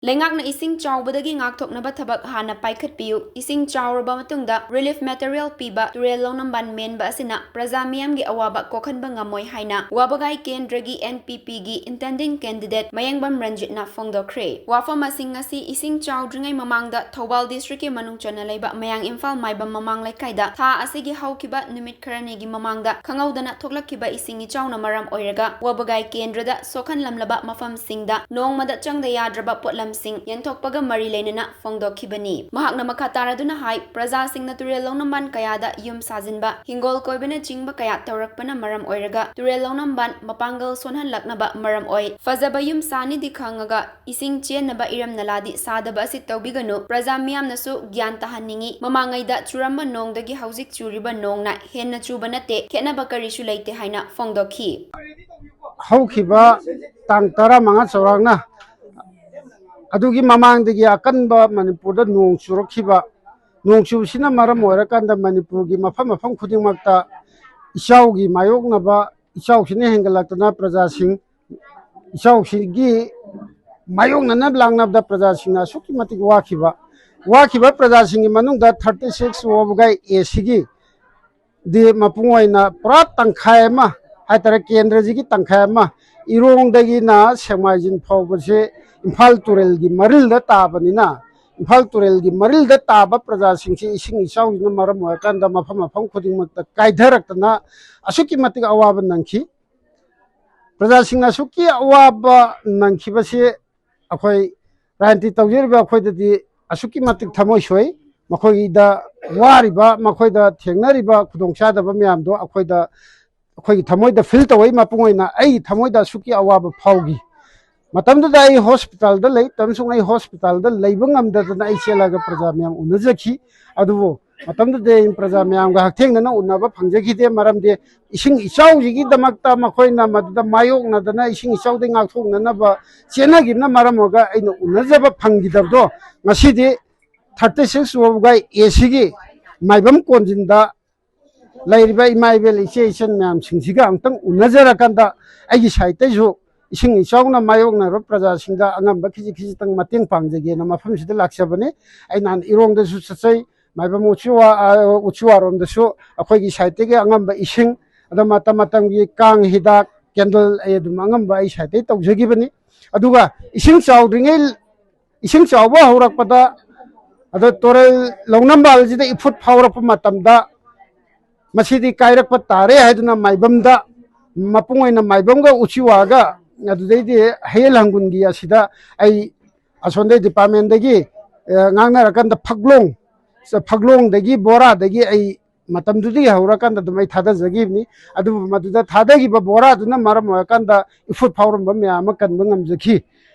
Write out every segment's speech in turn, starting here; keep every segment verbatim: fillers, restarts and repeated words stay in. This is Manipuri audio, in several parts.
ꯂꯩꯉꯥꯛꯅ ꯏꯁꯤꯡ ꯆꯥꯎꯕꯗꯒꯤ ꯉꯥꯛꯊꯣꯛꯅꯕ ꯊꯕꯛ ꯍꯥꯟꯅ ꯄꯥꯏꯈꯠꯄꯤꯌꯨ꯫ ꯏꯁꯤꯡ ꯆꯥꯎꯔꯕ ꯃꯇꯨꯡꯗ relief material ꯄꯤꯕ ꯇꯨꯔꯦꯜ ꯂꯧꯅꯝꯕꯥꯟ ꯃꯦꯟꯕ ꯑꯁꯤꯅ ꯄ꯭ꯔꯖꯥ ꯃꯤꯌꯥꯝꯒꯤ ꯑꯋꯥꯕ ꯀꯣꯛꯍꯟꯕ ꯉꯝꯃꯣꯏ ꯍꯥꯏꯅ ꯋꯥꯕꯒꯥꯏ ꯀꯦꯟꯗ꯭ꯔꯒꯤ N P P ꯒꯤ intending candidate ꯃꯌꯦꯡꯕꯝ ꯔꯟꯖꯤꯠꯅ ꯐꯣꯡꯗꯣꯛꯈ꯭ꯔꯦ꯫ ꯋꯥꯐꯝꯁꯤꯡ ꯑꯁꯤ ꯏꯁꯤꯡ ꯆꯥꯎꯗ꯭ꯔꯤꯉꯩ ꯃꯃꯥꯡꯗ ꯊꯧꯕꯥꯜ district ꯀꯤ ꯃꯅꯨꯡ ꯆꯟꯅ ꯂꯩꯕ ꯃꯌꯥꯡ ꯏꯝꯐꯥꯜ ꯃꯥꯏꯕꯝ ꯃꯃꯥꯡ ꯂꯩꯀꯥꯏꯗ ꯊꯥ ꯑꯁꯤꯒꯤ ꯍꯧꯈꯤꯕ ꯅꯨꯃꯤꯠ ꯈꯔꯅꯤꯒꯤ ꯃꯃꯥꯡꯗ ꯈꯪꯍꯧꯗꯅ ꯊꯣꯛꯂꯛꯈꯤꯕ ꯏꯁꯤꯡ ꯏꯆꯥꯎꯅ ꯃꯔꯝ ꯑꯣꯏꯔꯒ ꯋꯥꯕꯒꯥꯏ ꯀꯦꯟꯗ꯭ꯔꯗ ꯁꯣꯛꯍꯟꯂꯝꯂꯕ ꯃꯐꯝꯁꯤꯡꯗ ꯅꯣꯡꯃꯗ ꯆꯪꯗ ꯌꯥꯗ꯭ꯔꯕ ꯄꯣꯠꯂꯝꯁꯤꯡ ꯌꯦꯟꯊꯣꯛꯄꯒ ꯃꯔꯤ ꯂꯩꯅꯅ ꯐꯣꯡꯗꯣꯛꯈꯤꯕꯅꯤ꯫ ꯃꯍꯥꯛꯅ ꯃꯈꯥ ꯇꯥꯔꯗꯨꯅ ꯍꯥꯏ, ꯄ꯭ꯔꯖꯥꯁꯤꯡꯅ ꯇꯨꯔꯦꯜ ꯂꯧꯅꯝꯕꯥꯟ ꯀꯌꯥꯗ ꯌꯨꯝ ꯁꯥꯖꯤꯟꯕ, ꯍꯤꯡꯒꯣꯜ ꯀꯣꯏꯕꯅꯆꯤꯡꯕ ꯀꯌꯥ ꯇꯧꯔꯛꯄꯅ ꯃꯔꯝ ꯑꯣꯏꯔꯒ ꯇꯨꯔꯦꯜ ꯂꯧꯅꯝꯕꯥꯟ ꯃꯄꯥꯡꯒꯜ ꯁꯣꯟꯍꯜꯂꯛꯅꯕ ꯃꯔꯝ ꯑꯣꯏ꯫ ꯐꯖꯕ ꯌꯨꯝ ꯁꯥꯅꯤꯗꯤ ꯈꯪꯉꯒ ꯏꯁꯤꯡ ꯆꯦꯟꯅꯕ ꯏꯔꯝ ꯅꯂꯥꯗꯤ ꯁꯥꯗꯕ ꯑꯁꯤ ꯇꯧꯕꯤꯒꯅꯨ꯫ ꯄ꯭ꯔꯖꯥ ꯃꯤꯌꯥꯝꯅꯁꯨ ꯒ꯭ꯌꯥꯟ ꯇꯥꯍꯟꯅꯤꯡꯏ꯫ ꯃꯃꯥꯡꯉꯩꯗ ꯆꯨꯔꯝꯕ ꯅꯣꯡꯗꯒꯤ ꯍꯧꯖꯤꯛ ꯆꯨꯔꯤꯕ ꯅꯣꯡꯅ ꯍꯦꯟꯅ ꯆꯨꯕ ꯅꯠꯇꯦ, ꯈꯦꯠꯅꯕ ꯀꯔꯤꯁꯨ ꯂꯩꯇꯦ ꯍꯥꯏꯅ ꯐꯣꯡꯗꯣꯛꯈꯤ꯫ ꯍꯧꯈꯤꯕ ꯇꯥꯡ ꯇꯔꯥꯃꯉꯥ ꯆꯥꯎꯔꯥꯛꯅ ꯑꯗꯨꯒꯤ ꯃꯃꯥꯡꯗꯒꯤ ꯑꯀꯟꯕ ꯃꯅꯤꯄꯨꯔꯗ ꯅꯣꯡ ꯆꯨꯔꯛꯈꯤꯕ, ꯅꯣꯡ ꯆꯨꯕꯁꯤꯅ ꯃꯔꯝ ꯑꯣꯏꯔꯀꯥꯟꯗ ꯃꯅꯤꯄꯨꯔꯒꯤ ꯃꯐꯝ ꯃꯐꯝ ꯈꯨꯗꯤꯡꯃꯛꯇ ꯏꯆꯥꯎꯒꯤ ꯃꯥꯌꯣꯛꯅꯕ, ꯏꯆꯥꯎꯁꯤꯅ ꯍꯦꯟꯒꯠꯂꯛꯇꯅ ꯄ꯭ꯔꯖꯥꯁꯤꯡ ꯏꯆꯥꯎꯁꯤꯒꯤ ꯃꯥꯌꯣꯛꯅꯅꯕ ꯂꯥꯛꯅꯕꯗ ꯄ꯭ꯔꯖꯥꯁꯤꯡꯅ ꯑꯁꯨꯛꯀꯤ ꯃꯇꯤꯛ ꯋꯥꯈꯤꯕ, ꯋꯥꯈꯤꯕ ꯄ꯭ꯔꯖꯥꯁꯤꯡꯒꯤ ꯃꯅꯨꯡꯗ thirty six ꯋꯥꯕꯒꯥꯏ A C ꯒꯤ ꯗꯤ ꯃꯄꯨꯡ ꯑꯣꯏꯅ ꯄꯨꯔꯥ ꯇꯪꯈꯥꯏ ꯑꯃ ꯍꯥꯏꯇꯥꯔꯦ, ꯀꯦꯟꯗ꯭ꯔꯁꯤꯒꯤ ꯇꯪꯈꯥꯏ ꯑꯃ, ꯏꯔꯣꯡꯗꯒꯤꯅ ꯁꯦꯛꯃꯥꯏꯖꯤꯟ ꯐꯥꯎꯕꯁꯦ ꯏꯝꯐꯥꯜ ꯇꯨꯔꯦꯜꯒꯤ ꯃꯔꯤꯜꯗ ꯇꯥꯕꯅꯤꯅ, ꯏꯝꯐꯥꯜ ꯇꯨꯔꯦꯜꯒꯤ ꯃꯔꯤꯜꯗ ꯇꯥꯕ ꯄ꯭ꯔꯖꯥꯁꯤꯡꯁꯤ ꯏꯁꯤꯡ ꯏꯆꯥꯎꯁꯤꯅ ꯃꯔꯝ ꯑꯣꯏꯔꯀꯥꯟꯗ ꯃꯐꯝ ꯃꯐꯝ ꯈꯨꯗꯤꯡꯃꯛꯇ ꯀꯥꯏꯊꯔꯛꯇꯅ ꯑꯁꯨꯛꯀꯤ ꯃꯇꯤꯛ ꯑꯋꯥꯕ ꯅꯪꯈꯤ꯫ ꯄ꯭ꯔꯖꯥꯁꯤꯡꯅ ꯑꯁꯨꯛꯀꯤ ꯑꯋꯥꯕ ꯅꯪꯈꯤꯕꯁꯤ ꯑꯩꯈꯣꯏ ꯔꯥꯖꯅꯤꯇꯤ ꯇꯧꯖꯔꯤꯕ ꯑꯩꯈꯣꯏꯗꯗꯤ ꯑꯁꯨꯛꯀꯤ ꯃꯇꯤꯛ ꯊꯃꯣꯏ ꯁꯣꯛꯏ꯫ ꯃꯈꯣꯏꯗ ꯋꯥꯔꯤꯕ, ꯃꯈꯣꯏꯗ ꯊꯦꯡꯅꯔꯤꯕ ꯈꯨꯗꯣꯡꯆꯥꯗꯕ ꯃꯌꯥꯝꯗꯣ ꯑꯩꯈꯣꯏꯗ, ꯑꯩꯈꯣꯏꯒꯤ ꯊꯃꯣꯏꯗ feel ꯇꯧꯏ꯫ ꯃꯄꯨꯡ ꯑꯣꯏꯅ ꯑꯩꯒꯤ ꯊꯃꯣꯏꯗ ꯑꯁꯨꯛꯀꯤ ꯑꯋꯥꯕ ꯐꯥꯎꯈꯤ꯫ ꯃꯇꯝꯗꯨꯗ ꯑꯩ hospital ꯗ ꯂꯩ, ꯇꯝꯁꯨꯡ ꯑꯩ hospital ꯗ ꯂꯩꯕ ꯉꯝꯗꯗꯅ ꯑꯩ ꯆꯦꯜꯂꯒ ꯄ꯭ꯔꯖꯥ ꯃꯌꯥꯝ ꯎꯅꯖꯈꯤ꯫ ꯑꯗꯨꯕꯨ ꯃꯇꯝꯗꯨꯗ ꯑꯩ ꯄ꯭ꯔꯖꯥ ꯃꯌꯥꯝꯒ ꯍꯛꯊꯦꯡꯅꯅ ꯎꯅꯕ ꯐꯪꯖꯈꯤꯗꯦ, ꯃꯔꯝꯗꯤ ꯏꯁꯤꯡ ꯏꯆꯥꯎꯁꯤꯒꯤꯗꯃꯛꯇ ꯃꯈꯣꯏꯅ ꯃꯗꯨꯗ ꯃꯥꯌꯣꯛꯅꯗꯅ ꯏꯁꯤꯡ ꯏꯆꯥꯎꯗꯒꯤ ꯉꯥꯛꯊꯣꯛꯅꯅꯕ ꯆꯦꯟꯅꯈꯤꯕꯅ ꯃꯔꯝ ꯑꯣꯏꯔꯒ ꯑꯩꯅ ꯎꯅꯖꯕ ꯐꯪꯈꯤꯗꯕꯗꯣ ꯉꯁꯤꯗꯤ thirty six ꯋꯥꯕꯒꯥꯏ A C ꯒꯤ ꯃꯥꯏꯕꯝ ꯀꯣꯟꯖꯤꯟꯗ ꯂꯩꯔꯤꯕ ꯏꯃꯥ ꯏꯕꯦꯜ ꯏꯆꯦ ꯏꯆꯟ ꯃꯌꯥꯝꯁꯤꯡꯁꯤꯒ ꯑꯃꯨꯛꯇꯪ ꯎꯅꯖꯔꯀꯥꯟꯗ ꯑꯩꯒꯤ side ꯇꯩꯁꯨ ꯏꯁꯤꯡ ꯏꯆꯥꯎꯅ ꯃꯥꯌꯣꯛꯅꯔꯕ ꯄ꯭ꯔꯖꯥꯁꯤꯡꯗ ꯑꯉꯝꯕ ꯈꯤꯖꯤꯛ ꯈꯤꯖꯤꯛꯇꯪ ꯃꯇꯦꯡ ꯄꯥꯡꯖꯒꯦꯅ ꯃꯐꯝꯁꯤꯗ ꯂꯥꯛꯆꯕꯅꯤ꯫ ꯑꯩ ꯅꯍꯥꯟ ꯏꯔꯣꯡꯗꯁꯨ ꯆꯠꯆꯩ, ꯃꯥꯏꯕꯝ ꯎꯆꯤꯋꯥ, ꯑ, ꯎꯆꯤꯋꯥꯔꯣꯝꯗꯁꯨ ꯑꯩꯈꯣꯏꯒꯤ ꯁꯥꯏꯠꯇꯒꯤ ꯑꯉꯝꯕ ꯏꯁꯤꯡ, ꯑꯗ ꯃꯇꯝ ꯃꯇꯝꯒꯤ ꯀꯥꯡ ꯍꯤꯗꯥꯛ, ꯀꯦꯟꯗꯜ, ꯑꯩ ꯑꯗꯨꯝ ꯑꯉꯝꯕ ꯑꯩ ꯁꯥꯏꯠꯇꯒꯤ ꯇꯧꯖꯈꯤꯕꯅꯤ꯫ ꯑꯗꯨꯒ ꯏꯁꯤꯡ ꯆꯥꯎꯗ꯭ꯔꯤꯉꯩ, ꯏꯁꯤꯡ ꯆꯥꯎꯕ ꯍꯧꯔꯛꯄꯗ, ꯑꯗ ꯇꯨꯔꯦꯜ ꯂꯧꯅꯝꯕꯥꯜꯁꯤꯗ ꯏꯐꯨꯠ ꯐꯥꯎꯔꯛꯄ ꯃꯇꯝꯗ, ꯃꯁꯤꯗꯤ ꯀꯥꯏꯔꯛꯄ ꯇꯥꯔꯦ ꯍꯥꯏꯗꯨꯅ ꯃꯥꯏꯕꯝꯗ, ꯃꯄꯨꯡ ꯑꯣꯏꯅ ꯃꯥꯏꯕꯝꯒ ꯎꯆꯤꯋꯥꯒ, ꯑꯗꯨꯗꯩꯗꯤ ꯍꯌꯦꯜ ꯍꯪꯒꯨꯟꯒꯤ ꯑꯁꯤꯗ ꯑꯩ ꯑꯁꯣꯝꯗꯩ ꯗꯤꯄꯥꯔꯠꯃꯦꯟꯗꯒꯤ, ꯑ, ꯉꯥꯡꯅꯔꯀꯥꯟꯗ ꯐꯛꯂꯣꯡ, ꯐꯛꯂꯣꯡꯗꯒꯤ, ꯕꯣꯔꯥꯗꯒꯤ ꯑꯩ ꯃꯇꯝꯗꯨꯗꯒꯤ ꯍꯧꯔꯀꯥꯟꯗ ꯑꯗꯨꯝ ꯑꯩ ꯊꯥꯗꯖꯈꯤꯕꯅꯤ꯫ ꯑꯗꯨꯕꯨ ꯃꯗꯨꯗ ꯊꯥꯗꯈꯤꯕ ꯕꯣꯔꯥꯗꯨꯅ ꯃꯔꯝ ꯑꯣꯏꯔꯀꯥꯟꯗ ꯏꯐꯨꯠ ꯐꯥꯎꯔꯝꯕ ꯃꯌꯥꯝ ꯑꯃ ꯀꯟꯕ ꯉꯝꯖꯈꯤ꯫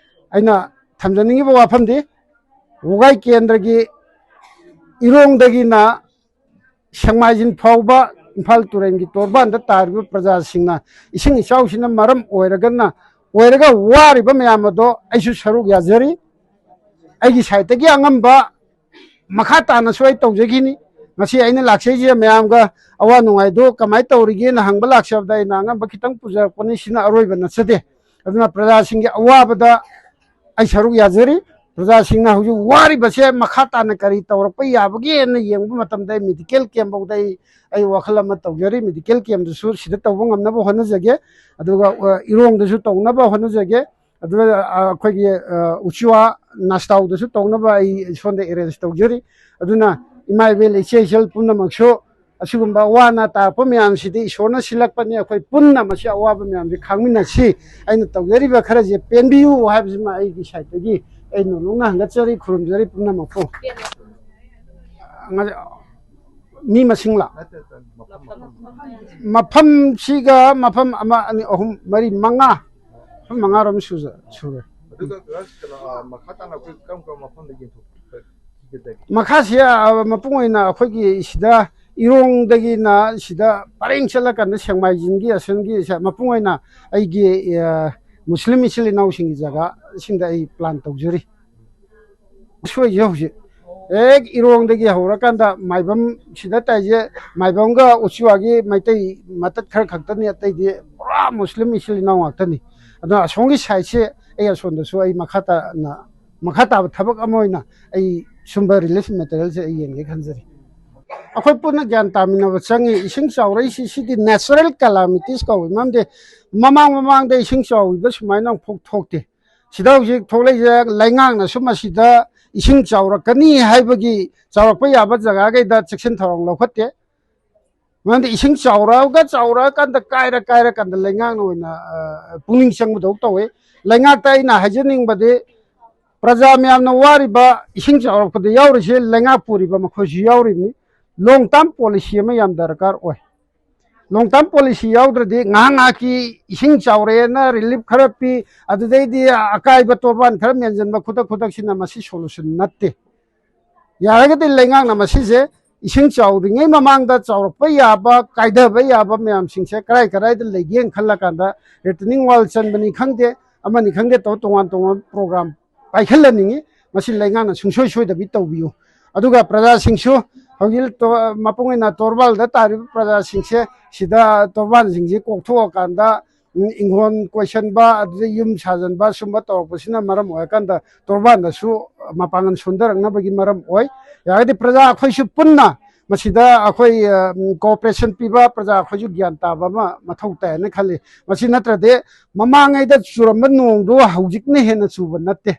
ꯑꯩꯅ ꯊꯝꯖꯅꯤꯡꯉꯤꯕ ꯋꯥꯐꯝꯗꯤ, ꯋꯥꯒꯥꯏ ꯀꯦꯟꯗ꯭ꯔꯒꯤ ꯏꯔꯣꯡꯗꯒꯤꯅ ꯁꯦꯛꯃꯥꯏꯖꯤꯟ ꯐꯥꯎꯕ ꯏꯝꯐꯥꯜ ꯇꯨꯔꯦꯜꯒꯤ ꯇꯣꯔꯕꯥꯟꯗ ꯇꯥꯔꯤꯕ ꯄ꯭ꯔꯖꯥꯁꯤꯡꯅ ꯏꯁꯤꯡ ꯏꯆꯥꯎꯁꯤꯅ ꯃꯔꯝ ꯑꯣꯏꯔꯒꯅ, ꯑꯣꯏꯔꯒ ꯋꯥꯔꯤꯕ ꯃꯌꯥꯝ ꯑꯗꯣ ꯑꯩꯁꯨ ꯁꯔꯨꯛ ꯌꯥꯖꯔꯤ꯫ ꯑꯩꯒꯤ ꯁꯥꯏꯠꯇꯒꯤ ꯑꯉꯝꯕ ꯃꯈꯥ ꯇꯥꯅꯁꯨ ꯑꯩ ꯇꯧꯖꯈꯤꯅꯤ꯫ ꯉꯁꯤ ꯑꯩꯅ ꯂꯥꯛꯆꯩꯁꯦ ꯃꯌꯥꯝꯒ ꯑꯋꯥ ꯅꯨꯡꯉꯥꯏꯗꯣ ꯀꯃꯥꯏꯅ ꯇꯧꯔꯤꯒꯦꯅ ꯍꯪꯕ ꯂꯥꯛꯆꯕꯗ ꯑꯩꯅ ꯑꯉꯝꯕ ꯈꯤꯇꯪ ꯄꯨꯖꯔꯛꯄꯅꯤ, ꯁꯤꯅ ꯑꯔꯣꯏꯕ ꯅꯠꯆꯗꯦ꯫ ꯑꯗꯨꯅ ꯄ꯭ꯔꯖꯥꯁꯤꯡꯒꯤ ꯑꯋꯥꯕꯗ ꯑꯩ ꯁꯔꯨꯛ ꯌꯥꯖꯔꯤ꯫ ꯄ꯭ꯔꯖꯥꯁꯤꯡꯅ ꯍꯧꯖꯤꯛ ꯋꯥꯔꯤꯕꯁꯦ ꯃꯈꯥ ꯇꯥꯅ ꯀꯔꯤ ꯇꯧꯔꯛꯄ ꯌꯥꯕꯒꯦꯅ ꯌꯦꯡꯕ ꯃꯇꯝꯗ ꯑꯩ ꯃꯦꯗꯤꯀꯦꯜ ꯀꯦꯝ ꯐꯥꯎꯗ ꯑꯩ, ꯑꯩ ꯋꯥꯈꯜ ꯑꯃ ꯇꯧꯖꯔꯤ꯫ ꯃꯦꯗꯤꯀꯦꯜ ꯀꯦꯝꯗꯨꯁꯨ ꯁꯤꯗ ꯇꯧꯕ ꯉꯝꯅꯕ ꯍꯣꯠꯅꯖꯒꯦ꯫ ꯑꯗꯨꯒ, ꯑ, ꯏꯔꯣꯡꯗꯁꯨ ꯇꯧꯅꯕ ꯍꯣꯠꯅꯖꯒꯦ꯫ ꯑꯗꯨꯒ, ꯑ, ꯑꯩꯈꯣꯏꯒꯤ, ꯑ, ꯎꯆꯤꯋꯥ ꯅꯥꯁꯇꯥꯎꯗꯁꯨ ꯇꯧꯅꯕ ꯑꯩ ꯁꯣꯝꯗ ꯑꯦꯔꯦꯟꯖ ꯇꯧꯖꯔꯤ꯫ ꯑꯗꯨꯅ ꯏꯃꯥ ꯏꯕꯦꯜ ꯏꯆꯦ ꯏꯆꯜ ꯄꯨꯝꯅꯃꯛꯁꯨ ꯑꯁꯤꯒꯨꯝꯕ ꯑꯋꯥ ꯑꯅꯥ ꯇꯥꯔꯛꯄ ꯃꯌꯥꯝꯁꯤꯗꯤ ꯏꯁꯣꯔꯅ ꯁꯤꯜꯂꯛꯄꯅꯤ, ꯑꯩꯈꯣꯏ ꯄꯨꯟꯅ ꯃꯁꯤ ꯑꯋꯥꯕ ꯃꯌꯥꯝꯁꯤ ꯈꯥꯡꯃꯤꯟꯅꯁꯤ꯫ ꯑꯩꯅ ꯇꯧꯖꯔꯤꯕ ꯈꯔꯁꯦ ꯄꯦꯟꯕꯤꯌꯨ ꯍꯥꯏꯕꯁꯤꯃ ꯑꯩꯒꯤ ꯁꯥꯏꯠꯇꯒꯤ ꯑꯩ ꯅꯣꯂꯨꯛꯅ ꯍꯪꯒꯠꯆꯔꯤ, ꯈꯨꯔꯨꯝꯖꯔꯤ ꯄꯨꯝꯅꯃꯛꯄꯨ꯫ ꯃꯤ ꯃꯁꯤꯡꯂ? ꯃꯐꯝꯁꯤꯒ ꯃꯐꯝ ꯑꯃ, ꯑꯅꯤ, ꯑꯍꯨꯝ, ꯃꯔꯤ, ꯃꯉꯥ, ꯃꯐꯝ ꯃꯉꯥꯔꯣꯝ ꯁꯨꯖ-, ꯁꯨꯔꯦ꯫ ꯑꯗꯨꯒ ꯀꯩꯅꯣ, ꯑ, ꯃꯈꯥ ꯇꯥꯅ ꯑꯩꯈꯣꯏ ꯀꯔꯝ ꯀꯔꯝꯕ ꯃꯐꯝꯗ ꯌꯦꯡꯊꯣꯛꯄꯤꯒꯗꯒꯦ? ꯃꯈꯥꯁꯤ, ꯑ, ꯃꯄꯨꯡ ꯑꯣꯏꯅ ꯑꯩꯈꯣꯏꯒꯤ ꯁꯤꯗ ꯏꯔꯣꯡꯗꯒꯤꯅ ꯁꯤꯗ ꯄꯔꯦꯡ ꯆꯠꯂꯀꯥꯟꯗ ꯁꯦꯛꯃꯥꯏꯖꯤꯟꯒꯤ ꯑꯁꯣꯝꯒꯤ ꯁ-, ꯃꯄꯨꯡ ꯑꯣꯏꯅ ꯑꯩꯒꯤ, ꯑ, ꯃꯨꯁꯂꯤꯝ ꯏꯆꯤꯜ ꯏꯅꯥꯎꯁꯤꯡꯒꯤ ꯖꯒꯥꯁꯤꯡꯗ ꯑꯩ ꯄ꯭ꯂꯥꯟ ꯇꯧꯖꯔꯤ꯫ ꯁꯣꯏꯁꯦ ꯍꯧꯖꯤꯛ ꯍꯦꯛ ꯏꯔꯣꯡꯗꯒꯤ ꯍꯧꯔꯀꯥꯟꯗ ꯃꯥꯏꯕꯝ ꯁꯤꯗ ꯇꯥꯏꯁꯦ, ꯃꯥꯏꯕꯝꯒ ꯎꯆꯤꯋꯥꯒꯤ ꯃꯩꯇꯩ ꯃꯇꯠ ꯈꯔ ꯈꯛꯇꯅꯤ, ꯑꯇꯩꯗꯤ ꯄꯨꯔꯥ ꯃꯨꯁꯂꯤꯝ ꯏꯆꯤꯜ ꯏꯅꯥꯎ ꯉꯥꯛꯇꯅꯤ꯫ ꯑꯗꯨꯅ ꯑꯁꯣꯝꯒꯤ ꯁꯥꯏꯠꯁꯦ ꯑꯩ ꯑꯁꯣꯝꯗꯁꯨ ꯑꯩ ꯃꯈꯥ ꯇꯥꯅ, ꯃꯈꯥ ꯇꯥꯕ ꯊꯕꯛ ꯑꯃ ꯑꯣꯏꯅ ꯑꯩ ꯁꯨꯝꯕ ꯔꯤꯂꯤꯐ ꯃꯦꯇꯔꯤꯌꯦꯜꯁꯦ ꯑꯩ ꯌꯦꯡꯒꯦ ꯈꯟꯖꯔꯤ꯫ ꯑꯩꯈꯣꯏ ꯄꯨꯟꯅ ꯒ꯭ꯌꯥꯟ ꯇꯥꯃꯤꯟꯅꯕ ꯆꯪꯉꯤ꯫ ꯏꯁꯤꯡ ꯆꯥꯎꯔꯛꯏꯁꯤ ꯁꯤꯗꯤ natural calamities ꯀꯧꯏ꯫ ꯃꯔꯝꯗꯤ ꯃꯃꯥꯡ ꯃꯃꯥꯡꯗ ꯏꯁꯤꯡ ꯆꯥꯎꯈꯤꯕꯗ ꯁꯨꯃꯥꯏꯅ ꯑꯃꯨꯛ ꯊꯣꯛꯇꯦ꯫ ꯁꯤꯗ ꯍꯧꯖꯤꯛ ꯊꯣꯛꯂꯛꯏꯁꯦ ꯂꯩꯉꯥꯛꯅꯁꯨ ꯃꯁꯤꯗ ꯏꯁꯤꯡ ꯆꯥꯎꯔꯛꯀꯅꯤ ꯍꯥꯏꯕꯒꯤ, ꯆꯥꯎꯔꯛꯄ ꯌꯥꯕ ꯖꯒꯥꯈꯩꯗ ꯆꯦꯛꯁꯤꯟ ꯊꯧꯔꯥꯡ ꯂꯧꯈꯠꯇꯦ꯫ ꯃꯔꯝꯗꯤ ꯏꯁꯤꯡ ꯆꯥꯎꯔꯛꯑꯒ, ꯆꯥꯎꯔꯛꯑꯀꯥꯟꯗ ꯀꯥꯏꯔ ꯀꯥꯏꯔꯀꯥꯟꯗ ꯂꯩꯉꯥꯛꯅ ꯑꯣꯏꯅ, ꯑ, ꯄꯨꯛꯅꯤꯡ ꯆꯪꯕꯗꯧ ꯇꯧꯋꯤ꯫ ꯂꯩꯉꯥꯛꯇ ꯑꯩꯅ ꯍꯥꯏꯖꯅꯤꯡꯕꯗꯤ, ꯄ꯭ꯔꯖꯥ ꯃꯌꯥꯝꯅ ꯋꯥꯔꯤꯕ, ꯏꯁꯤꯡ ꯆꯥꯎꯔꯛꯄꯗ ꯌꯥꯎꯔꯤꯁꯦ ꯂꯩꯉꯥꯛ ꯄꯨꯔꯤꯕ ꯃꯈꯣꯏꯁꯨ ꯌꯥꯎꯔꯤꯕꯅꯤ꯫ Long term policy ꯑꯃ ꯌꯥꯝ ꯗꯔꯀꯥꯔ ꯑꯣꯏ꯫ Long term policy ꯌꯥꯎꯗ꯭ꯔꯗꯤ ꯉꯥꯏꯍꯥꯛ ꯉꯥꯏꯍꯥꯛꯀꯤ ꯏꯁꯤꯡ ꯆꯥꯎꯔꯦꯅ ꯔꯤꯂꯤꯐ ꯈꯔ ꯄꯤ, ꯑꯗꯨꯗꯩꯗꯤ ꯑꯀꯥꯏꯕ ꯇꯣꯔꯕꯥꯟ ꯈꯔ ꯃꯦꯟꯁꯤꯟꯕ ꯈꯨꯗꯛ ꯈꯨꯗꯛꯁꯤꯅ ꯃꯁꯤ ꯁꯣꯂꯨꯁꯟ ꯅꯠꯇꯦ꯫ ꯌꯥꯔꯒꯗꯤ ꯂꯩꯉꯥꯛꯅ ꯃꯁꯤꯁꯦ ꯏꯁꯤꯡ ꯆꯥꯎꯗ꯭ꯔꯤꯉꯩ ꯃꯃꯥꯡꯗ ꯆꯥꯎꯔꯛꯄ ꯌꯥꯕ, ꯀꯥꯏꯊꯕ ꯌꯥꯕ ꯃꯌꯥꯝꯁꯤꯡꯁꯦ ꯀꯔꯥꯏ ꯀꯔꯥꯏꯗ ꯂꯩꯒꯦꯅ ꯈꯜꯂꯀꯥꯟꯗ, retaining wall ꯆꯟꯕꯅꯤ ꯈꯪꯗꯦ, ꯑꯃꯅꯤ ꯈꯪꯗꯦ, ꯇꯧ ꯇꯣꯉꯥꯟ ꯇꯣꯉꯥꯟꯕ ꯄ꯭ꯔꯣꯒ꯭ꯔꯥꯝ ꯄꯥꯏꯈꯠꯍꯟꯅꯤꯡꯉꯤ꯫ ꯃꯁꯤ ꯂꯩꯉꯥꯛꯅ ꯁꯨꯡꯁꯣꯏ ꯁꯣꯏꯗꯕꯤ ꯇꯧꯕꯤꯌꯨ꯫ ꯑꯗꯨꯒ ꯄ꯭ꯔꯖꯥꯁꯤꯡꯁꯨ ꯍꯧꯖꯤꯛ ꯇꯣ-, ꯃꯄꯨꯡ ꯑꯣꯏꯅ ꯇꯣꯔꯕꯥꯜꯗ ꯇꯥꯔꯤꯕ ꯄ꯭ꯔꯖꯥꯁꯤꯡꯁꯦ, ꯁꯤꯗ ꯇꯣꯔꯕꯥꯟꯁꯤꯡꯁꯤ ꯀꯣꯛꯊꯣꯛꯑꯀꯥꯟꯗ, ꯎꯝ, ꯏꯪꯈꯣꯜ ꯀꯣꯏꯁꯟꯕ, ꯑꯗꯨꯗ ꯌꯨꯝ ꯁꯥꯖꯟꯕ, ꯁꯨꯝꯕ ꯇꯧꯔꯛꯄꯁꯤꯅ ꯃꯔꯝ ꯑꯣꯏꯔꯀꯥꯟꯗ ꯇꯣꯔꯕꯥꯟꯗꯁꯨ ꯃꯄꯥꯡꯒꯜ ꯁꯣꯟꯊꯔꯛꯅꯕꯒꯤ ꯃꯔꯝ ꯑꯣꯏ꯫ ꯌꯥꯔꯒꯗꯤ ꯄ꯭ꯔꯖꯥ ꯑꯩꯈꯣꯏꯁꯨ ꯄꯨꯟꯅ ꯃꯁꯤꯗ ꯑꯩꯈꯣꯏ, ꯑ, ꯎꯝ, cooperation ꯄꯤꯕ ꯄ꯭ꯔꯖꯥ ꯑꯩꯈꯣꯏꯁꯨ ꯒ꯭ꯌꯥꯟ ꯇꯥꯕ ꯑꯃ ꯃꯊꯧ ꯇꯥꯏꯅ ꯈꯜꯂꯤ꯫ ꯃꯁꯤ ꯅꯠꯇ꯭ꯔꯗꯤ ꯃꯃꯥꯡꯉꯩꯗ ꯆꯨꯔꯝꯕ ꯅꯣꯡꯗꯣ ꯍꯧꯖꯤꯛꯅ ꯍꯦꯟꯅ ꯆꯨꯕ ꯅꯠꯇꯦ꯫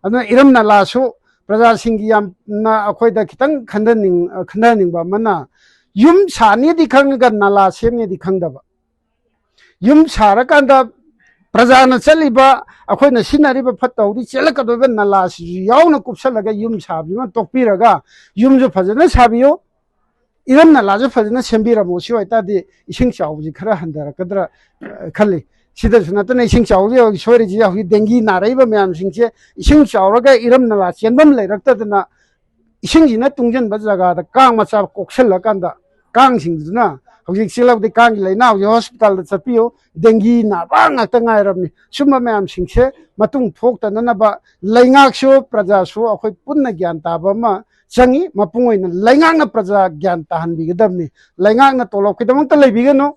ꯑꯗꯨꯅ ꯏꯔꯝ ꯅꯂꯥꯁꯨ ꯄ꯭ꯔꯖꯥꯁꯤꯡꯒꯤ ꯌꯥꯝꯅ ꯑꯩꯈꯣꯏꯗ ꯈꯤꯇꯪ ꯈꯟꯊꯅꯤꯡ-, ꯈꯟꯊꯍꯟꯅꯤꯡꯕ ꯑꯃꯅ, ꯌꯨꯝ ꯁꯥꯅꯤꯗꯤ ꯈꯪꯉꯒ ꯅꯂꯥ ꯁꯦꯝꯅꯤꯗꯤ ꯈꯪꯗꯕ꯫ ꯌꯨꯝ ꯁꯥꯔꯀꯥꯟꯗ ꯄ꯭ꯔꯖꯥꯅ ꯆꯠꯂꯤꯕ, ꯑꯩꯈꯣꯏꯅ ꯁꯤꯖꯤꯟꯅꯔꯤꯕ ꯐꯠꯇ ꯍꯥꯎꯗꯤ ꯆꯦꯜꯂꯛꯀꯗꯧꯔꯤꯕ ꯅꯂꯥꯁꯤꯁꯨ ꯌꯥꯎꯅ ꯀꯨꯞꯁꯜꯂꯒ ꯌꯨꯝ ꯁꯥꯕꯤꯃ ꯇꯣꯛꯄꯤꯔꯒ ꯌꯨꯝꯁꯨ ꯐꯖꯅ ꯁꯥꯕꯤꯌꯨ, ꯏꯔꯝ ꯅꯂꯥꯁꯨ ꯐꯖꯅ ꯁꯦꯝꯕꯤꯔꯝꯃꯣ꯫ ꯁꯤ ꯑꯣꯏꯇꯥꯔꯗꯤ ꯏꯁꯤꯡ ꯆꯥꯎꯕꯁꯤ ꯈꯔ ꯍꯟꯊꯔꯛꯀꯗ꯭ꯔꯥ, ꯑ, ꯈꯜꯂꯤ꯫ ꯁꯤꯗꯁꯨ ꯅꯠꯇꯅ ꯏꯁꯤꯡ ꯆꯥꯎꯕꯁꯤ ꯍꯧꯖꯤꯛ ꯁꯣꯏꯔꯤꯁꯤ ꯍꯧꯖꯤꯛ ꯗꯦꯡꯒꯤ ꯅꯥꯔꯛꯏꯕ ꯃꯌꯥꯝꯁꯤꯡꯁꯦ ꯏꯁꯤꯡ ꯆꯥꯎꯔꯒ ꯏꯔꯝ ꯅꯂꯥ ꯆꯦꯟꯐꯝ ꯂꯩꯔꯛꯇꯗꯅ ꯏꯁꯤꯡꯁꯤꯅ ꯇꯨꯡꯁꯤꯟꯕ ꯖꯒꯥꯗ ꯀꯥꯡ ꯃꯆꯥ ꯀꯣꯛꯁꯜꯂꯀꯥꯟꯗ ꯀꯥꯡꯁꯤꯡꯗꯨꯅ ꯍꯧꯖꯤꯛ ꯆꯦꯜꯂꯕꯗꯤ ꯀꯥꯡꯒꯤ ꯂꯥꯏꯅꯥ ꯍꯧꯖꯤꯛ ꯍꯣꯁꯄꯤꯇꯥꯜꯗ ꯆꯠꯄꯤꯌꯨ, ꯗꯦꯡꯒꯤ ꯅꯥꯕ ꯉꯥꯛꯇ ꯉꯥꯏꯔꯕꯅꯤ꯫ ꯁꯨꯝꯕ ꯃꯌꯥꯝꯁꯤꯡꯁꯦ ꯃꯇꯨꯡ ꯊꯣꯛꯇꯅꯅꯕ ꯂꯩꯉꯥꯛꯁꯨ ꯄ꯭ꯔꯖꯥꯁꯨ ꯑꯩꯈꯣꯏ ꯄꯨꯟꯅ ꯒ꯭ꯌꯥꯟ ꯇꯥꯕ ꯑꯃ ꯆꯪꯉꯤ꯫ ꯃꯄꯨꯡ ꯑꯣꯏꯅ ꯂꯩꯉꯥꯛꯅ ꯄ꯭ꯔꯖꯥ ꯒ꯭ꯌꯥꯟ ꯇꯥꯍꯟꯕꯤꯒꯗꯕꯅꯤ꯫ ꯂꯩꯉꯥꯛꯅ ꯇꯣꯂꯣꯞꯀꯤꯗꯃꯛꯇ ꯂꯩꯕꯤꯒꯅꯨ,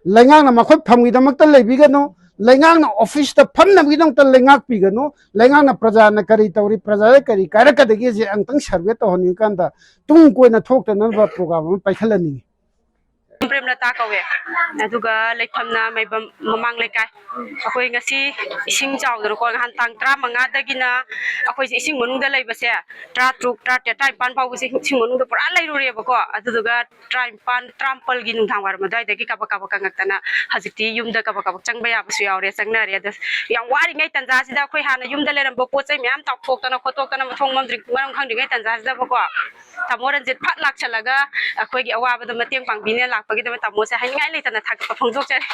ꯂꯩꯉꯥꯛꯅ ꯃꯈꯣꯏ ꯐꯝꯒꯤꯗꯃꯛꯇ ꯂꯩꯕꯤꯒꯅꯨ, ꯂꯩꯉꯥꯛꯅ ꯑꯣꯐꯤꯁꯇ ꯐꯝꯅꯕꯒꯤꯗꯃꯛꯇ ꯂꯩꯉꯥꯛ ꯄꯤꯒꯅꯨ, ꯂꯩꯉꯥꯛꯅ ꯄ꯭ꯔꯖꯥꯅ ꯀꯔꯤ ꯇꯧꯔꯤ, ꯄ꯭ꯔꯖꯥꯗ ꯀꯔꯤ ꯀꯥꯏꯔꯛꯀꯗꯒꯦꯁꯦ ꯑꯃꯨꯛꯇꯪ ꯁꯔꯚꯦ ꯇꯧꯍꯟꯅꯤꯡꯀꯥꯟꯗ ꯇꯨꯡ ꯀꯣꯏꯅ ꯊꯣꯛꯇꯅꯕ ꯄ꯭ꯔꯣꯒ꯭ꯔꯥꯝ ꯑꯃ ꯄꯥꯏꯈꯠꯍꯟꯅꯤꯡꯉꯤ꯫ ꯄ꯭ꯔꯦꯝꯂꯇꯥ ꯀꯧꯋꯦ꯫ ꯑꯗꯨꯒ ꯂꯩꯐꯝꯅ ꯃꯩꯕꯝ ꯃꯃꯥꯡ ꯂꯩꯀꯥꯏ꯫ ꯑꯩꯈꯣꯏ ꯉꯁꯤ ꯏꯁꯤꯡ ꯆꯥꯎꯗꯅꯀꯣ, ꯅꯍꯥꯟ ꯇꯥꯡ ꯇꯔꯥꯃꯉꯥꯗꯒꯤꯅ ꯑꯩꯈꯣꯏꯁꯦ ꯏꯁꯤꯡ ꯃꯅꯨꯡꯗ ꯂꯩꯕꯁꯦ ꯇꯔꯥ ꯇꯔꯨꯛ, ꯇꯔꯥ ꯇꯔꯦꯠ, ꯇꯔꯥꯅꯤꯄꯥꯟ ꯐꯥꯎꯕꯁꯦ ꯏꯁꯤꯡ ꯃꯅꯨꯡꯗ ꯄꯨꯔꯥ ꯂꯩꯔꯨꯔꯦꯕꯀꯣ꯫ ꯑꯗꯨꯗꯨꯒ ꯇꯔꯥꯅꯤꯄꯥꯟ, ꯇꯔꯥꯃꯥꯄꯜꯒꯤ ꯅꯨꯡꯗꯥꯡ ꯋꯥꯏꯔꯝ ꯑꯗꯨꯋꯥꯏꯗꯒꯤ ꯀꯕꯛ ꯀꯕꯛ ꯀꯪꯉꯛꯇꯅ ꯍꯧꯖꯤꯛꯇꯤ ꯌꯨꯝꯗ ꯀꯕꯛ ꯀꯕꯛ ꯆꯪꯕ ꯌꯥꯕꯁꯨ ꯌꯥꯎꯔꯦ, ꯆꯪꯅꯔꯦ꯫ ꯑꯗ ꯌꯥꯝ ꯋꯥꯔꯤꯉꯩ ꯇꯟꯖꯥꯁꯤꯗ ꯑꯩꯈꯣꯏ ꯍꯥꯟꯅ ꯌꯨꯝꯗ ꯂꯩꯔꯝꯕ ꯄꯣꯠ ꯆꯩ ꯃꯌꯥꯝ ꯇꯥꯎꯊꯣꯛꯇꯅ ꯈꯣꯠꯇꯣꯛꯇꯅ, ꯃꯊꯣꯡ ꯃꯔꯝ ꯈꯪꯗ꯭ꯔꯤꯉꯩ ꯇꯟꯖꯥꯁꯤꯗꯕꯀꯣ, ꯇꯥꯃꯣ ꯔꯟꯖꯤꯠ ꯐꯠ ꯂꯥꯛꯁꯜꯂꯒ ꯑꯩꯈꯣꯏꯒꯤ ꯑꯋꯥꯕꯗꯣ ꯃꯇꯦꯡ ꯄꯥꯡꯕꯤꯅ ꯂꯥꯛꯄꯒꯤꯗꯃꯛ ꯇꯥꯃꯣꯁꯦ ꯍꯥꯏꯅꯤꯡꯉꯥꯏ ꯂꯩꯇꯅ ꯊꯥꯒꯠꯄ ꯐꯣꯡꯗꯣꯛꯆꯔꯤ꯫